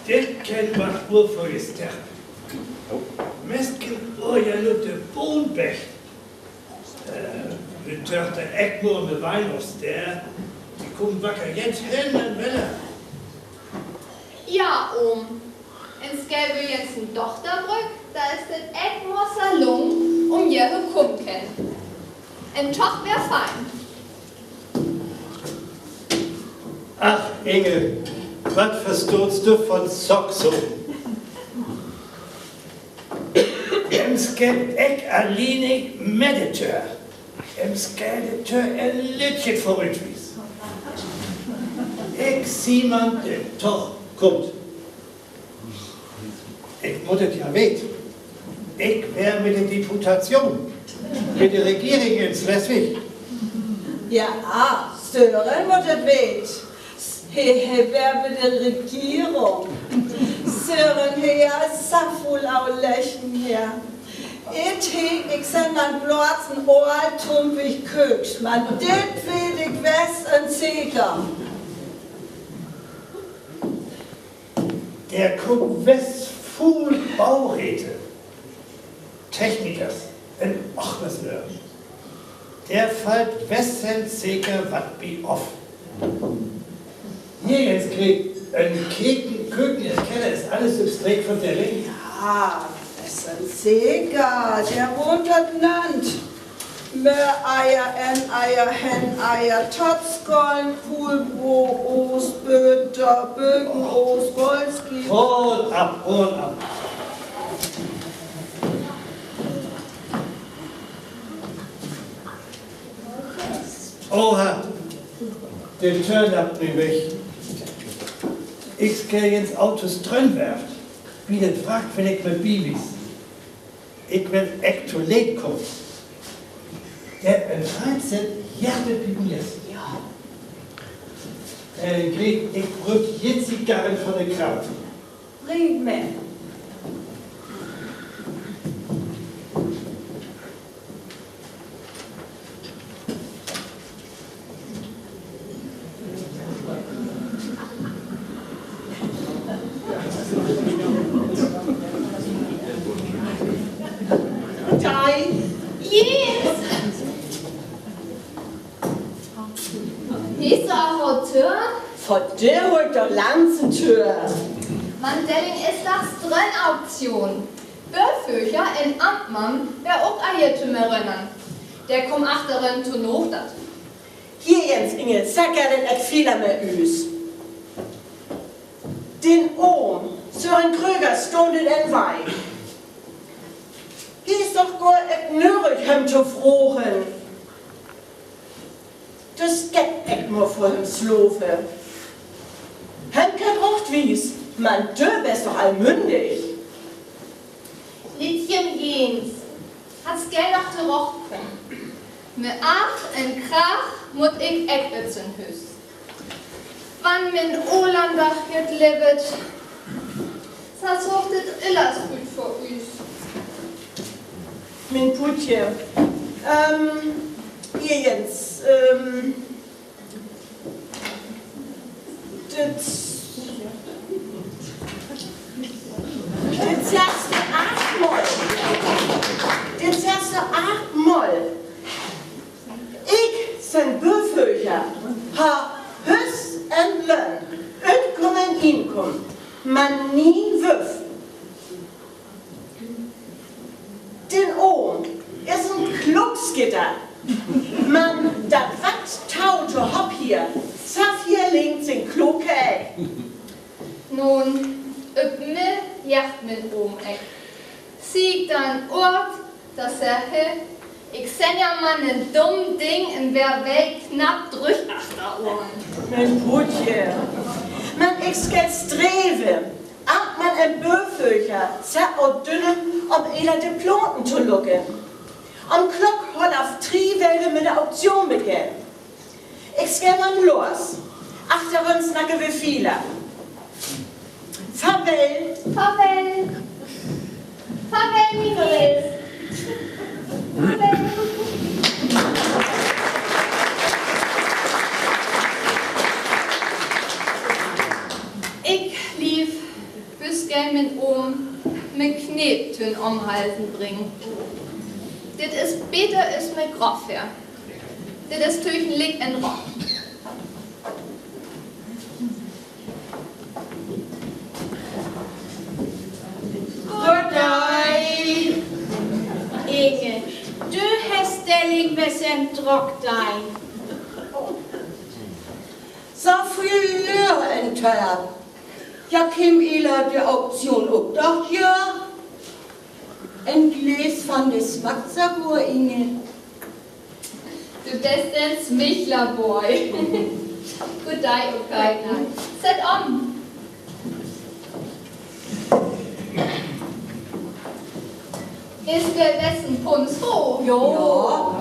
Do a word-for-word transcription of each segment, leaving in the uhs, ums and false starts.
Dit kènn wat Urföhriges. Mestken, o ja, nu de Boonbecht. Äh, nu dörf ekj mol mit Weinostär. Dee kummen wacker jetz hen un wedder. Ja, Oom. Enskei wi jetz en Dochterbrück, da es dit ekj mol Salon, um je he kummen kènn. En Toch wör fein. Ach, Inge, wat verstootst du von Socksupper? Enskei ekj allinig Meditör. Enskei de Tür en lüttjet vörut wies. Ekj sie man, de Toch kummt. Ekj mutt et ja weite. Ekj wör mit de Deputation, mit de Regierung en Sleswig. Ja, ah, Sören mutt et weite. He, he wör mit de Regierung. Sören, he, ja, sa völ Aulechnis her. Et he, ekj sie man blots en ooltumpig Köökjsmann, dit weet ekj wess un seker. Dao kummt wess völ Bauräte, Technikers un och wess mea. Dao fallt wess seker wat bi off. Hee, jetz, Gret, en Keken, Köken, Keller, es alles Substrat von de Ring. Ja, wess seker, dao wont et nant. Mea Eier, en Eier, hen Eier, Totzkollen, Kuhlbroot, Oostbötter, Böken, Oostbolski. Hol af, hol af. Oha, de Tür lappt mi weg. Ekj geh jetz Autos trönwerft. Wie det Wrack, wenn ekj mol bi wies. Ekj well ekj to leet kumme. Dao en Freizeit Jerde Pipeniers. Ja. Äh, Gret, ekj brök jetz Zigarren von de Kraam. Bring mit. Dei. Jens! Hee es doch aver Tür. Vör Dör hol doch langsom Tür. Mann, Delling, es doch Strönnauktion. Böföcher en Amtmann, wör ok ajer to me rennern. Dä kumm achteren to Nochdacht. Hee, Jens, Inge, sa geiht et et völ me us. Den Oom, Sören Kröger, stund et en Wei. Hee es doch gor et nörig, hem to frogen. Dus geiht et mol vör hem slofe. Hem kee Rocht wies, Mann, dö bes doch allmündig. Littjem Jens, hast geiht doch de Rocht. Mit Ach un Krach mutt ekj ekj ötsen Hus. Wann mien Olandach jet lebbet, sa sorgt et öllers goot vör us. Mien Puutje, ähm, Jens, ähm, Dit, dit zerrst du acht mol. Dit zerrst du acht mol. Ekj sie Böföcher, ha Hus un Lönn, Utkumme, Inkumme, Mann, nie Wöff. Den Oom es en Klookskieter. Mann, dat wat tau tohopp hee, sa völleng sien Klookheit. Nun, över mi jacht mien Oom ekj. Sie dan Oort, dat hee, ekj sie ja man en dumm Ding un wör wee knapp drüch achter Ohren. Mien Puutje. Mann, ekj skel streve. Amtmann un Böföcher, ze oudünne, um eler de Plaunten to lucken. Öm Klock half drie well wi mit de Auktion begennen. Ekj skel dan los. Achter uns snacke wi wieler. Farwell. Farwell. Farwell, mien Jens. Farwell. Ekj Neet to'n Ómhalsen bringe. Dit is beter es mit Graffer. Dit is tüchlich en Rock. Goddei. Inge, du hest dalik wes en Drock dei. Zo völ Lüe en Törp. Ja, kiemt ehr de Auktion ok doch hör? En Glas von de Smacksagur, Inge. Du best en Smichler, Boy. Goddei, okay, na. Sett om. Is de Wessen Punsch ho? Jo.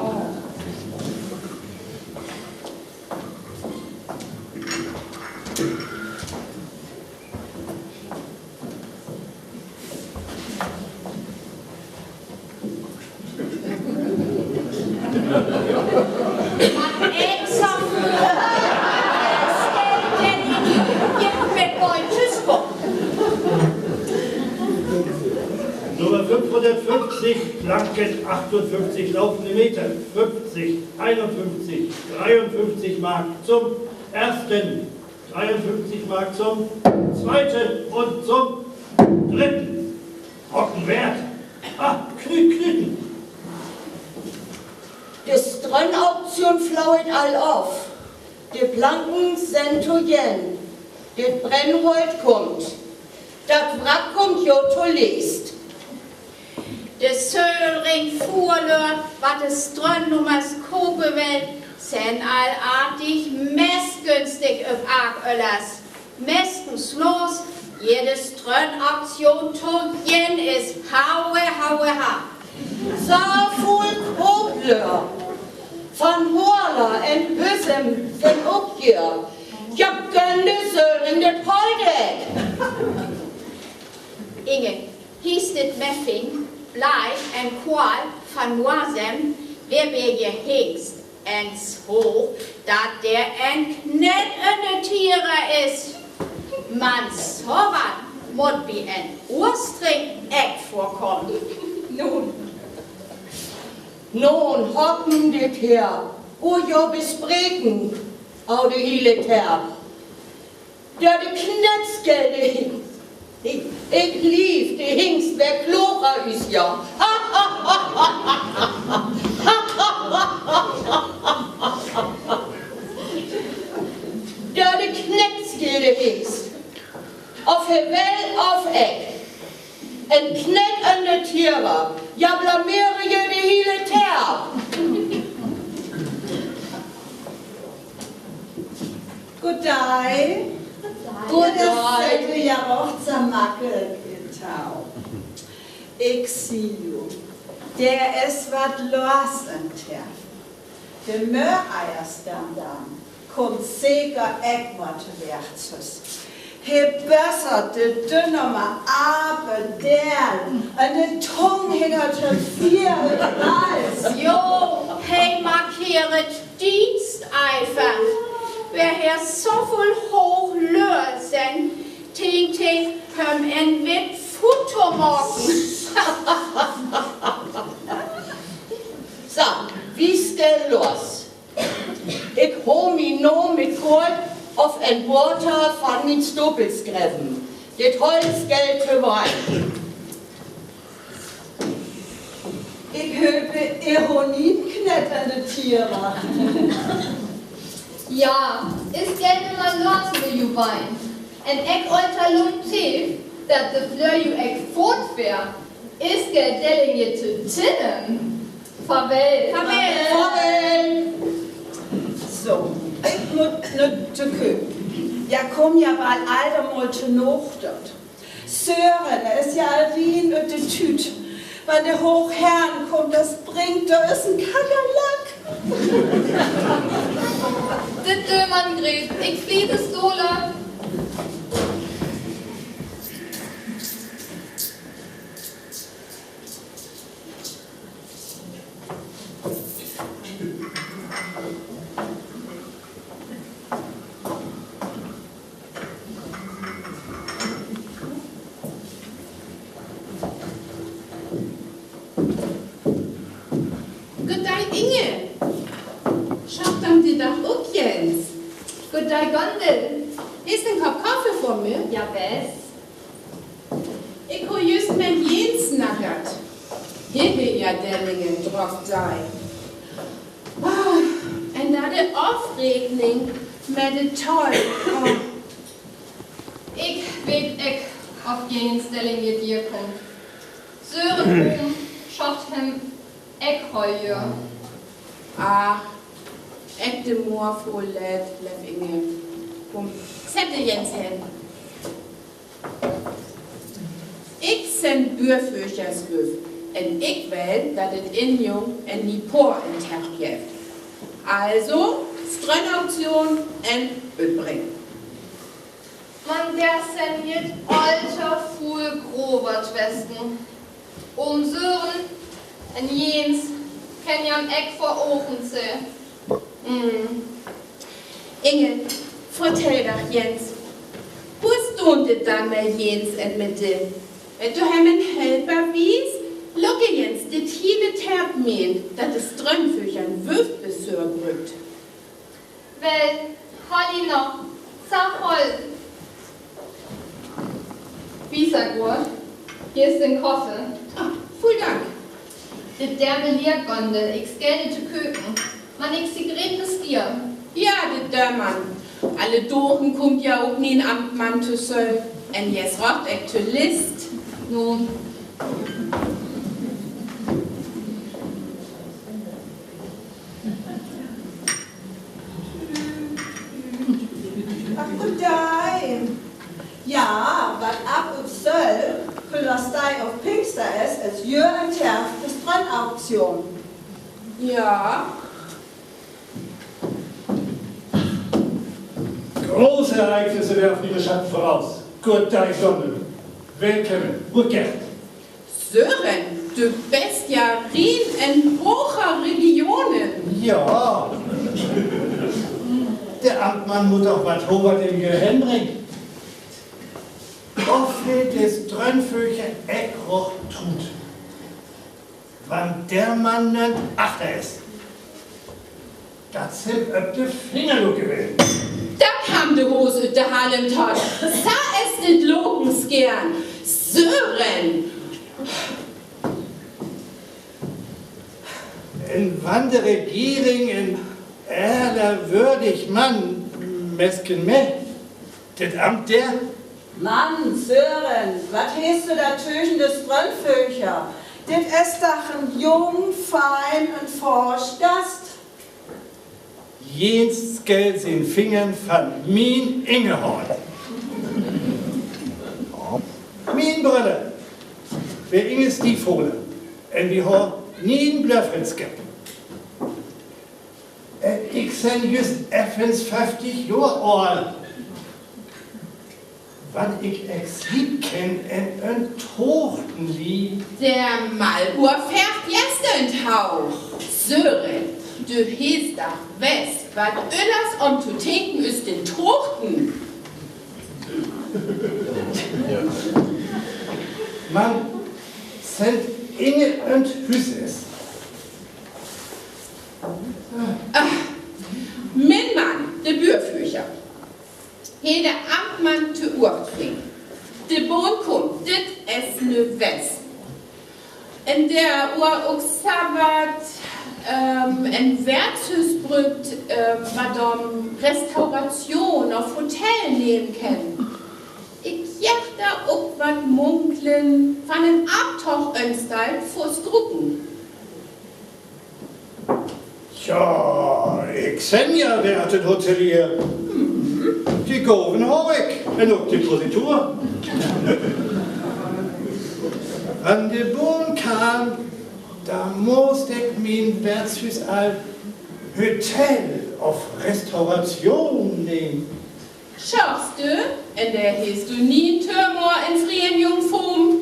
Nummer fünfhundertfünfzig, Planken achtundfünfzig, laufende Meter, fünfzig, einundfünfzig, dreiundfünfzig Mark zum ersten, dreiundfünfzig Mark zum zweiten und zum dritten. Hocken wert. Ah, Knü-, Knüten. De Strönnauktion flauet al of. De Planken sent to jenn. De Brennholt kummt. Dat Wrack kummt jo to lest. De Söhl ring Fuerlöör, wat de Strönnnummers koke well, sent al artig messgünstig över Arköllers. Mestens los, ier de Strönnauktion to jenn is. Haue, haue, ha. Zo völ Koplöör. Von Hoorler en Hüssem en ok hier. Ja, gönn de Söhlen de Poldek. Inge, hie steiht Meffing, Blei en Koal von Morsem, wer bi je Hingst en Zoo, dat dä en Knett en de Tiere is. Man sowat mutt bi en Oostrik ok vörkomme. Nun. Nun, hocken dit her. O jo, bespreken, o de hiele Terp. Dör de Knettskel, de Hingst. Ik, ik leev, de Hingst wör kloger es jo. Dör de Knettskel, de Hingst. Of he well of ek. En Knett en de Tiere. Ja, blameer je de hiele Terp. Goddei. Goddei. Dat is jo och ze makkelijk, Tau. Ik zie jo. Dor is wat los en Terp. De Möheiers dan, dan kummt seker ok mal to Wert. He bösert de Dünner mal ape deel, en de Tung hingert em fier en Hals. Jo, he markeert Diensteifer. Wer he so völ hooch Löör sent, tinkt he, em en witt Foto maken. So, wie stell los. Ik hol mi no mit Kolt of en Water von mien Stopel schreven. Dit Holz gelt te wei. Ik höb, ehr hot nich Knett en de Tiere. Ja, is gelt immer los mit ju beiden. En ek alter Lück, dat de Flögel ek foort wär. Is gelt de Linje to tinnen. Farwell. Farwell. Farwell. So, ik mutt no de Köök. Ja, kumm, ja, bald alder mal to Nacht. Sören, is ja al Wien ut de Tüüt. Wann de hooch Herrn kummt, dat bringt, dor is en Kakerlak. Dit dööt man, Griet, ik fleeg stolen. Dei Gondel, hest du en Kopp Koffe för mi? Jawel. Ik hab jüst met Jens snackt. He hett ja Dellingen drop, dei. Ah, un dan de Ofreknung met de Toll. Ah. Ik weet nich, of Jens Dellingen hie kump. Sören Ohm schafft em Eck hie. Ach, ekj dee mer vör leet, leev Inge. Kumm, sett dich ens hen. Ik sin Buurvörstehersche un ik well, dat et Injunge en Niepoor en Terp jeft. Also, Strönnauktion en Utbringung. Mank, dor sin je al to väl Growe tweschen. Ohm Sören un Jens kenne je em Eck vör Ogen sien. Hm. Inge, vertell doch Jens. Wo steiht et dan met Jens en Mitte? Wenn du em en Helper west, lok Jens, dit hie de Terp meent, dat de Strönnvögel en Wöftbesöök brukt. Well, Halina, sag mol. Wieso, Gurt? Hie es dien Koffe. Ah, völ Dank. De Dame leert Gondel, ik schall et köpen. Mank, ik sie Gret bestier. Jo, de Dame. Alle Dogen kummt jo uk nie en Amtmann to Söll. Un jetz röp ekj to List. Nun. Ach, goden Dag. Jo, wat af ut Söll, Colossal of Pinkster es, es jo en Terp de Strönnauktion. Jo. Große Ereignisse werfen ihre Schatten voraus. Goden Dag, Sonne. Willkommen. Gut Geld. Sören, du best jo rien en hoge Regionen. Jo. De Amtmann mutt doch wat han, wat em hie henbringt. Of hee de Strönnvögel ekj roch truut. Wann der Mann nit achter es. Dat sin öp de Finger luke well. Dor kaam de Hoos ut de Hall topp. Su es dit Logenskern. Sören. Un wann de Regierung en ehrwürdig Mann, mesken meh, dit Amt deit. Mann, Sören, wat hest du dor töschen de Strönnvögel? Dit es doch en jung, fein un forsch Gast. Jens schall sien Finger von mien Inge hole. Mien Bröder, wea Inges Stiefvader, un wie han nie en Blööd jehett. Äh, ik sin jüst effens föfftig Johr oolt. Wann ik ekj sliep kenn en, en Tochten lie. De Maluur fährt Gäst en Tauch. Sören, du hest doch west, wat öllers om to tinken es en Tochten. Mann, sent Inge un Hüs es. Ah, mien Mann, de Buurvögel. Hee de Amtmann to Uacht fing. De Boon kummt, dit es ne West. Un dor woa uk Sabbat, ähm, en Wertshüs brukt, ähm, wat om Restauration of Hotel nemen kenn. Ik jeff dor uk wat Munklen von en Abtochsanstalt vör Skruken. Tja, ik sin jo wertet Hotelier. De Gowen hab ik, un uk Depositur. Wann de Boon kaam, do must ik mien Wertshüs al Hotel of Restauration nemen. Schaffst du? Un dor hest du nie en Tömer en frieen Jungfru.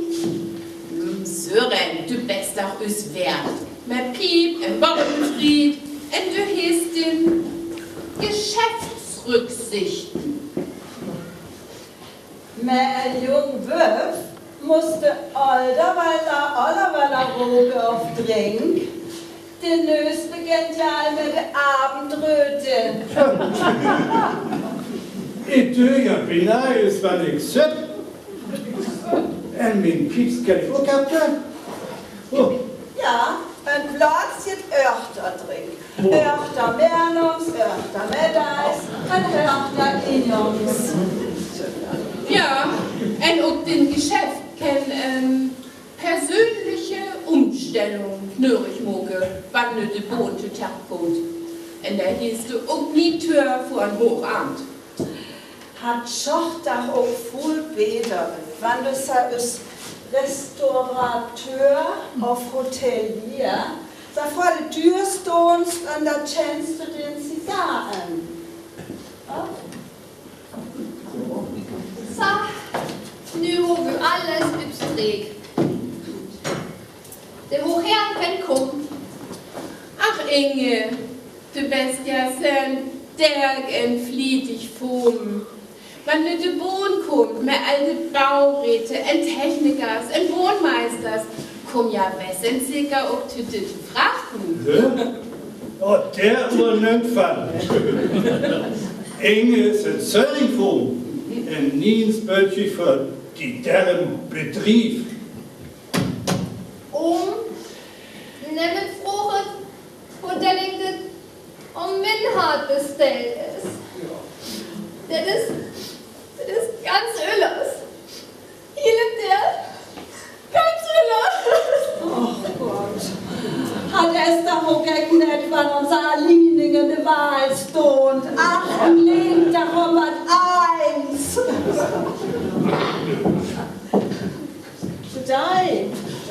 Hm, Sören, du best doch us Wert. Met Piep un Borrel befriet. Un du hest de Geschäftsrücksichten. Mien Jung Wöff must de Older walla, Older walla roke of drinke. De Nös beginnt jo al met de Abendröte. Et dö, ja, binei es wann ik sitt. En mien Pieps gjeef ok af. Oh. Ja, en Plaats jet Öchter drin. Öchter mernoms, Öchter meddeis, en Öchter injoms. Ja, en ok den Geschäft kenn en persönliche Umstellung nödig moke, wann nu de Boon to Terp kumt. En dä hieß ok nie Tür vör en hooch Amt. Hatt schochtehr ok vull beter, wann du sa es Restaurateur of Hotelier, sa vör de Dür stöhnst un dat kjennst du den Zigarren. Ja? Sa, nu hooch wi alles upstreek. De Hochherrn kenn kumme. Ach, Inge, du best ja sen derg en fliedig Fum. Wann nu de Boon kumt, met all de Bauräte, en Technikers, en Boonmeisters, kumm ja wes en seker ok to dit Frachten. Hä? Oh, dä Uhr nömt wann. Inge es en Servicefum, en Niensbötje för de Derren Bedrief. Oom, nemm et Froge, wo Delling dit om mien Hart bestellt es. Dat es, dat es ganz öllers. Hie litt dä ganz öllers. Ach Gott. Hatt es doch ok net, wann unse Lininge de Wahl stöhnt. Ach, un lehnt doch op wat eens. Guddag.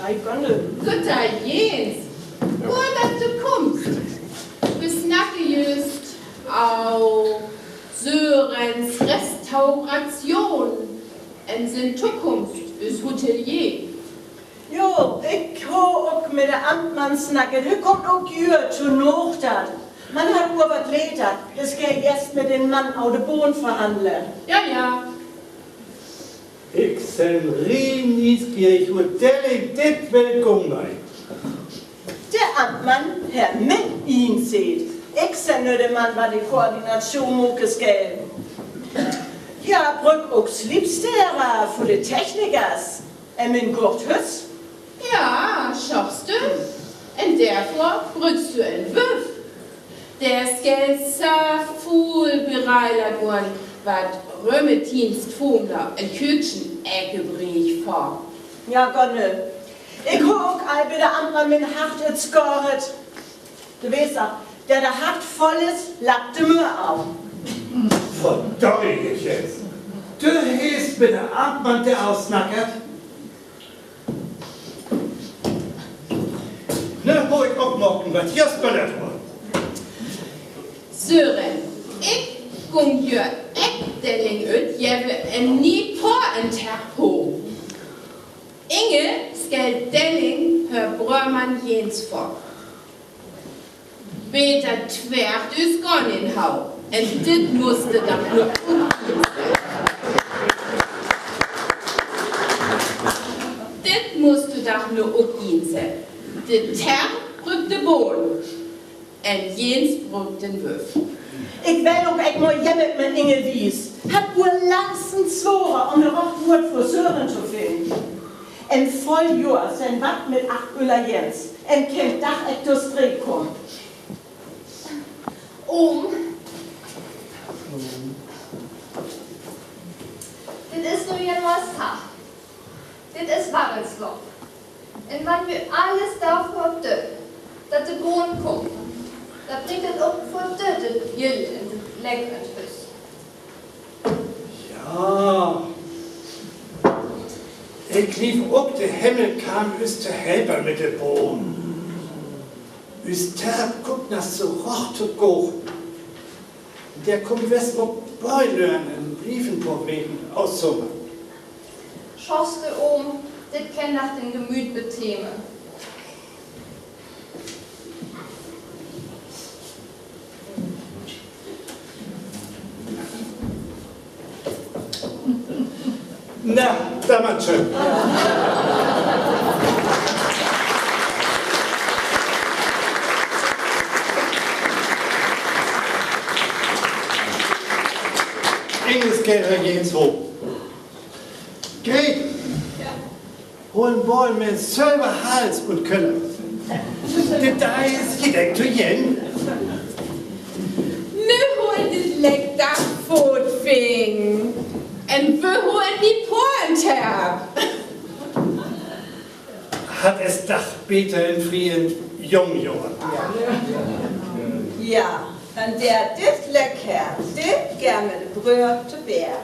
Guddag, Gonne. Guddag, Jens. Goot, dat du kummst. Wi snacke jüst auf Sörens Restauration en sien Tokumst es Hotelier. Jo, ik hab ok mit de Amtmann snackt. Hä kummt ok jüst to Nochdag. Mer hett ok wat leet. Hä schall jüst mit dän Mann ut de Boon verhandle. Ja, ja. Ik sinn riesig neeschierig, wo Delling dit well gonge. De Amtmann, Herr Mink, Ien seht. Ik sinn nu de Mann, wat de Koordination make schall. Ja, bruuk ok Sliepstääre för de Technikers. En mien Gottshüs. Ja, schaffst du? Un dorför bruukst du en Wüff. Dä schall sa vull Bereilagungen, wat Römedienst, Fumler un Küken engebriecht wörre. Ja, Gonne. Ik hab ok al bi de Amtmann mien Hart utscharet. Du weetst doch, dä, dä Hart vull es, lappt de Mör auf. Verdorre Jens. Du hest mit dän Amtmann dä utsnackt? Nu hör ik ok noch, wat hie spönnend wor. Sören, ik gung jür ek Delling ut, jeft en nie Poor en Terp. Inge schall Delling hör Bröhrmann Jens vör. Beter twärr es gor nich hau. Un dit musst du doch nu ok insehe. Dit musst du doch nu ok insehe. De Terp bruukt de Boon. Un Jens bruukt den Wüff. Ik well ok, ik much jemmen, Inge, wies. Hett woll lang sien Zwoger, um e rajcht Wuat för Sören to finne. En vull Johr sinn wat mit ach Öller Jens. En keen Dag, ik to Street kumm. Oom. Dit is nu jemals Dag. Dit is Warrelslopp. Un wann wi alles dorför döön, dat de Boon kummt, dat bringt dat ok vör dör dat Jild en lekkret Hüs. Ja. Ik leev ok, de Himmel kaam üs to helpe mit de Boon. Üs Terp kummt na so rajcht to goot. Dä kummt wess ok bie Lück un bliev en poor Weken, aus so. Schaffst du, Oom, dit kenn doch den Gemüüt betäme. Na, dann man schön. Engelskere jeens Hof. Gret, hol en Ball met sülver Hals ut Kölle. De Deis jidder to jen. Nu hol de Leck doch foort, Fing. Un wo hol de Poorn her? Hatt et doch beter in fri'e Jungjohren. Ja, un dä dit Leck her, dit gammel Bröt to Bär.